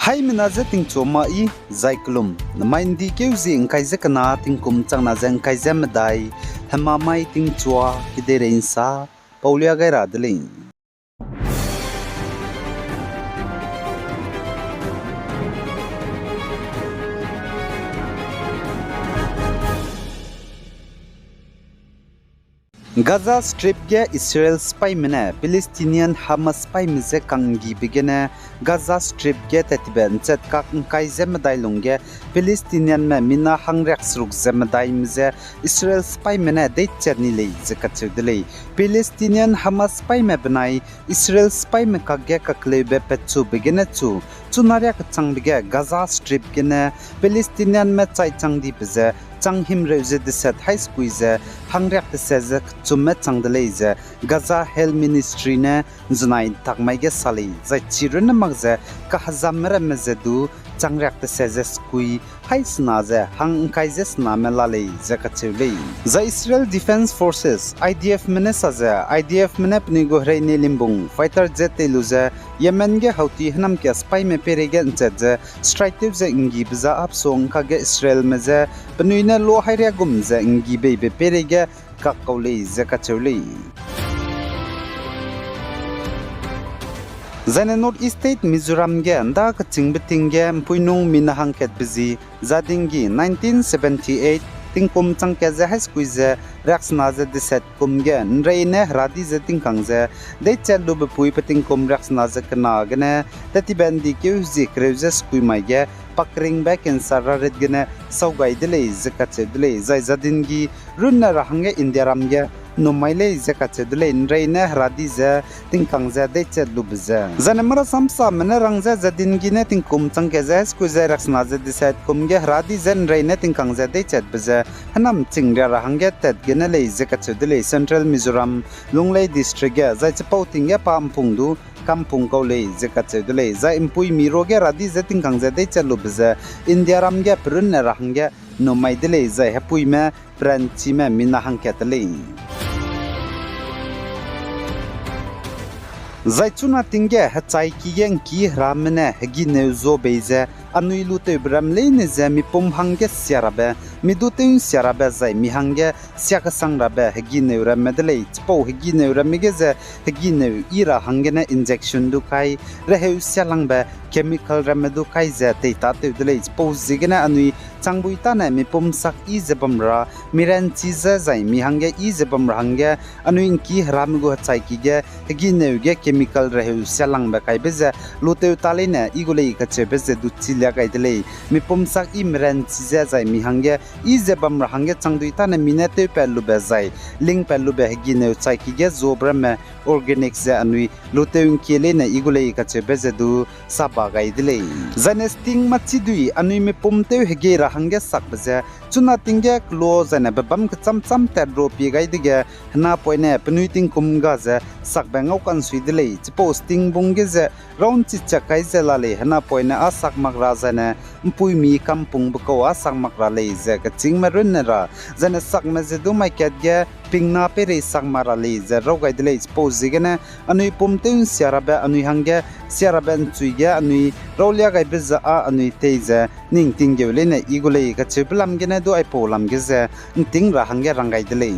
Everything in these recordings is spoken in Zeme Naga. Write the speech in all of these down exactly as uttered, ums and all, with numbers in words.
Haimena je tingchua ma i, zai kelum, namai ’ndi keu zie ’ngkai ze kena tingkum changna ze ’ngkai ze medai, hema mai tingchua, kedeirei ’nsa, paulia gai ra de lei. Gaza Strip ge Israel sipaîme ne Palestinian Hamas sipaîme je kanggibe gene Gaza Strip ge tattibe ’nchet kak ’ngkai ze medai lungge Palestinianme mina hangriak seruk ze medaime je Israel sipaîme ne deichat ni lei ze kacheu de lei. Palestinian Hamas sipaîme benai Israel sipaîme kakge kakleube petchube gene chu, chuna riâ kechangbe ge Gaza Strip gene Palestinianme chai chang dibe ze chang himreu ze deset hai sekui ze hangriak deset ze kechumme chang de lei ze Gaza Health Ministry ne ’nzenai ’ntak mai ge sa lei, zai chi runne mak ze kahezamme ramme ze du chang riak deset ze sekui hai sena ze hang ’ngkai ze sename la lei ze kacheu lei. Zai Israel Defense Forces, I D Fme ne sa ze, I D Fme ne penui gu hereine limbung fighter jet tei lu ze Yemen ge Houthi hênamkia sipaîme peireige ’nchet ze strike tew ze ’nggibe za apsong kage Israelme je penui ne lo hairiagum ze ’nggi beibe peireige kak kau lei ze kacheu lei. Zaine North East State Mizoram ge ’nda kechîngbe ting ge ’mpuinung mina hangkatbe zi, Zadingi nineteen seventy-eight, tingkum chang kat ze hai sekui ze riaksena ze deset kum ge ’nreine heradi ze tingkang ze deichat lube pui pe tingkum riaksena ze kena gene, tattibe ’ndi keu zie kereu ze sekui mai ge pakringbe cancer rarit gene sau gai de lei ze kacheu de lei, zai Zadingi runne ra hangge Indiaram ge ’nnum mai lei ze kacheu de lei, ’nreine heradi ze tingkang ze deichat lube ze. Zaine marasamsame ne rang ze Zadingi ne tingkum chang kat ze hai sekui ze riaksena ze deset kum ge heradi ze ’nreine tingkang ze deichatbe ze hênam chingria ra hangge tat gene lei ze kacheu de lei, Central Mizoram Lunglei District ge, zai chipau ting ge pa ’mpung du kampung kau lei ze kacheu de lei, zai ’mpuimi ruage heradi ze tingkang ze deichat lube ze Indiaram ge perunne ra hangge ’nnum mai de lei, zai hepuime peranchime mina hangkat de lei. Zai chuna ting ge hechaiki ge ’ngki herame ne hegineu zuabei ze anui lutewbe ram leine ze mipum hangge sia rabe, mi du tew ’nsia rabe zai mi hangge sia kesang rabe hegineu ramme de lei. Chipau hegineu ramme ge ze hegineu yi ra hanggene injection du kai, reheu sialangbe chemical ramme du kai ze teitatew de lei. Chipau ziegene anui changbui tâne mipum sak yi ze bam ra, mi ranchi ze zai mi hangge yi ze bam ra hangge, anui ’ngki herame gu hechaiki ge hegineu ge chemical reheu sialangbe kaibe ze lutew ta leine i gu lei kacheube ze du chilia gai de lei. Mipum sak yi mi ranchi ze zai mi hangge yi ze bam ra hangge changdui tâne mi ne tewpat lube zai lingpat lube hegineu chaiki ge zuabe ramme organic ze anui lutew ’ngkie leine i gu lei kacheube ze du saba gai de lei. Zaine sting machidui anui mipum tew hegei ra hangge sakbe ze, chuna ting ge kelo zaine bebâm kechâm châm tat ro pie gai dege, henapoine penui tingkum ga ze sakbe ngau kansui de lei. Chipau sting bung ge ze raunchi chak kai ze la lei, henapoine â sak mak ra zaine ’mpuimi kampungbe kau â sak mak ra lei ze kechîngme runne ra, zaine sakme ze du mai kat ge pingna peirei sak mak ra lei ze raw gai de lei. Chipau ziegene anui pum tew ’nsia rabe, anui hangge sia rabe ’nchui ge anui rawlia gaibe ze â anui tei ze ning tinggeu leine i gu lei kacheube lam gene du aipau lam ge ze ’nting ra hangge rang gai de lei.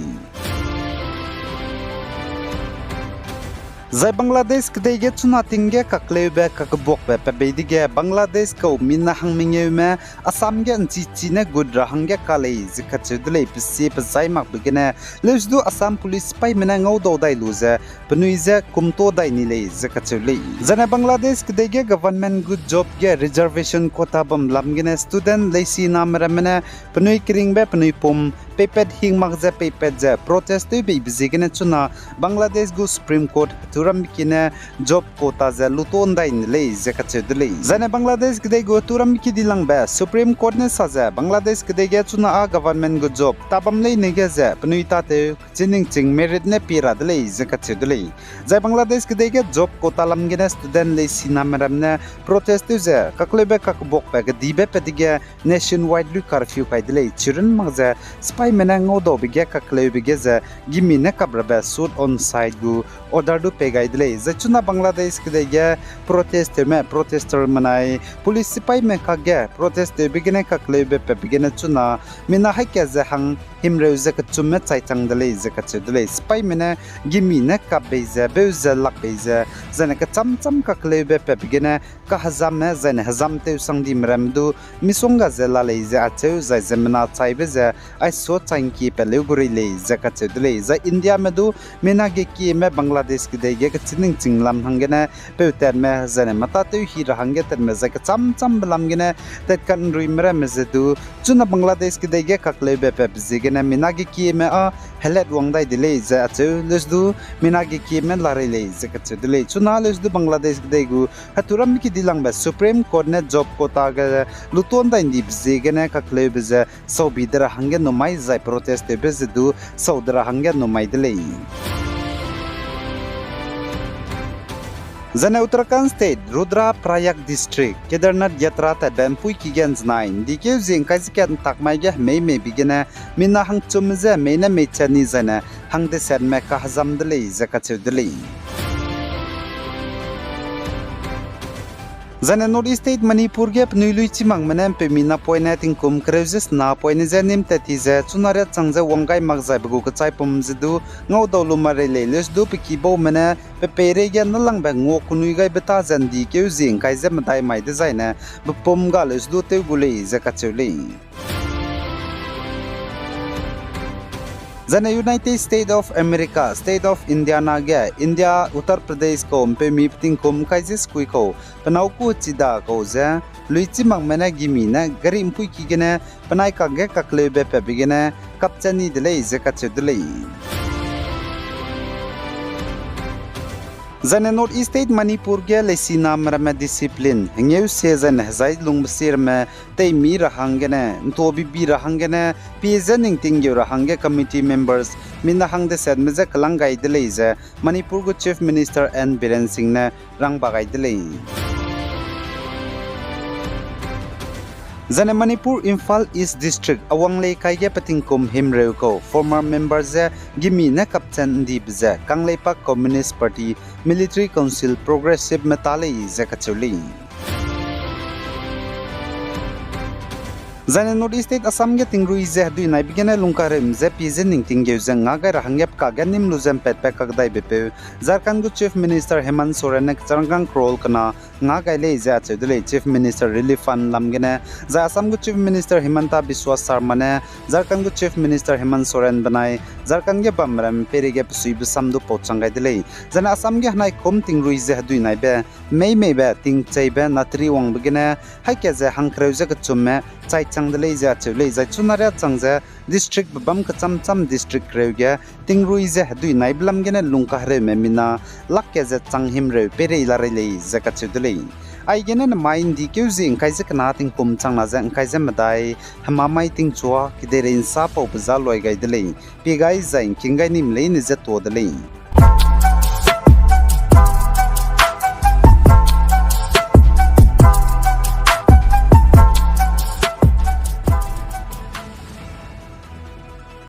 Zai Bangladesh kedei ge chuna ting ge kakleube kakbuakbe pebei dege Bangladesh kau mina hang mengeume Assam ge ’nchichi ne gut ra hangge ka lei ze kacheu de lei. Pesie pezai makbe gene leuse du Assam police sipaîme ne ngaudau dai lu ze penui je kumto dai ni lei ze kacheu lei. Zaine Bangladesh kedei ge government gu job ge reservation quota bam lam gene student leisiname ramme ne penui keringbe penui pum peipat hing mak ze peipat ze protest tew beibe ziegene chuna Bangladesh gu Supreme Court heturambe ki ne job quota ze luto ’ndai ni lei ze kacheu de lei. Zaine Bangladesh kedei gu heturambe ki dilangbe Supreme Court ne sa ze Bangladesh kedei ge chuna â government gu job tabam leine ge ze penui tatew chiningching merit ne pie ra de lei ze kacheu de lei. Zai Bangladesh kedei ge job quota lam gene student leisiname ram ne protest tew ze kakleube kakbuakbe kedibe pe dege nationwide lui curfew kai de lei. Chirun mak ze sipai Sipaime ne ngaudaube ge kakleube ge ze gimi ne kap rabe shoot on sight gu order du pei gai de lei. Zai chuna Bangladesh kedei ge protest tewme protester menai police sipaime kakge protest tewbe gene kakleube patbe gene chuna mina haika ze hang himreu ze kechumme chai chang de lei ze kacheu de lei. Sipaime ne gimi ne kap bei ze, beu ze lak bei ze, zaine kecham cham kakleube patbe gene kahezamme zaine hezam tewsang dime ramme du misongga ze la lei ze acheu, zai ziemmena chaibe ze aisuâ changkie pat leu gu rei lei ze kacheu de lei. Zai Indiame du mina ge kieme Bangladesh kedei ge kechiningching lam hanggene peu tatme zaine mâtâtew hi ra hangge tatme zai kecham chambe lam gene tatkat nruime ramme ze du chuna Bangladesh kedei ge kakleube patbe ziegene mina ge kieme â helat wang dai de lei ze acheu, leuse du mina ge kieme la rei lei ze kacheu de lei. Chuna leuse du Bangladesh kedei gu hetu ramme kidilangbe Supreme Court ne job quota ge luton dai ndibe ziegene kakleube ze saubi de ra hangge numai zai protest tewbe ze du sau de ra hangge numai de lei. Zaine Uttarakhand State, Rudraprayag District, Kedarnath Yatra tatbe mpuiki ge nzenai ndikeu zie ngkai ze kat ntak mai ge hemei meibe gene mina hangchumme ze hemei ne meicha ni zaine hangdesatme kahezam de lei ze kacheu de lei. Zaine North East State Manipur ge penui luichi makme ne mpeumi napoine tingkum kereu ze sena poine ze nîm tat ti ze chuna riâ chang ze wang gai mak zaibe gu kechaipum ze du ngaudau lu ma rei lei, leuse du pe kibaume ne pe peireige nâlangbe nguak kunui gaibe ta ze ndikeu zie ngkai ze medai mai dezaine bepum ga leuse du tew gu lei ze kacheu lei. Zaine United States of America, State of Indiana ge India, Uttar Pradesh kau mpeumi petingkum kai ze sekui kau penâu ku chida kau ze luichi makme ne gimi ne gari mpuiki gene penai kakge kakleube patbe gene kapchat ni de lei ze kacheu de lei. Zaine North East State Manipur ge leisiname ramme discipline hengeu sie zaine hezai lungbe sie ramme teimi ra hanggene, ntuabibi ra hanggene, pie ze ning tinggeu ra hangge committee members mina hangdesatme je kelang gai de lei ze Manipur gu Chief Minister N Biren Singh ne rangba gai de lei. Zaine Manipur Imphal East District Awang Leikai ge petingkum himreu kau former member je gimi ne kapchat ndibe ze Kangleipak Communist Party Military Council Progressive me ta lei ze kacheu lei. Zaine North East State Assam ge tingrui ze hedui naibe gene lungkahereum ze pie ze ning tinggeu ze nga gai ra hangge pekage nîm lu ze mpatpat kakdaibepeu Jharkhand gu Chief Minister Hemant Soren ne kecharangkâng crore kena nga gai lei ze acheu de lei Chief Minister Relief Fund lam gene, zai Assam gu Chief Minister Himanta Biswa Sarma ne Jharkhand gu Chief Minister Hemant Soren benai Jharkhand ge bamramme peireige besuibe sam du pau chang gai de lei. Zaine Assam ge henai kum tingrui ze hedui naibe, meimeibe, tingcheibe, natri wangbe gene, haika ze hangkereu ze kechumme chai chang de lei ze acheu lei, zai chuna riâ chang ze district bebâm kecham cham district kereu ge tingrui ze hedui naibe lam gene lungkahereume mina lak ke ze chang himreu peirei la rei lei ze kacheu de lei. Aigene nemai ndikeu zie ngkai ze kena tingkum chang na ze ngkai ze medai, hemamai tingchua kedeirei nsa paube za luai gai de lei. Pie gai zai ngking gai nîm leine je tuâ de lei.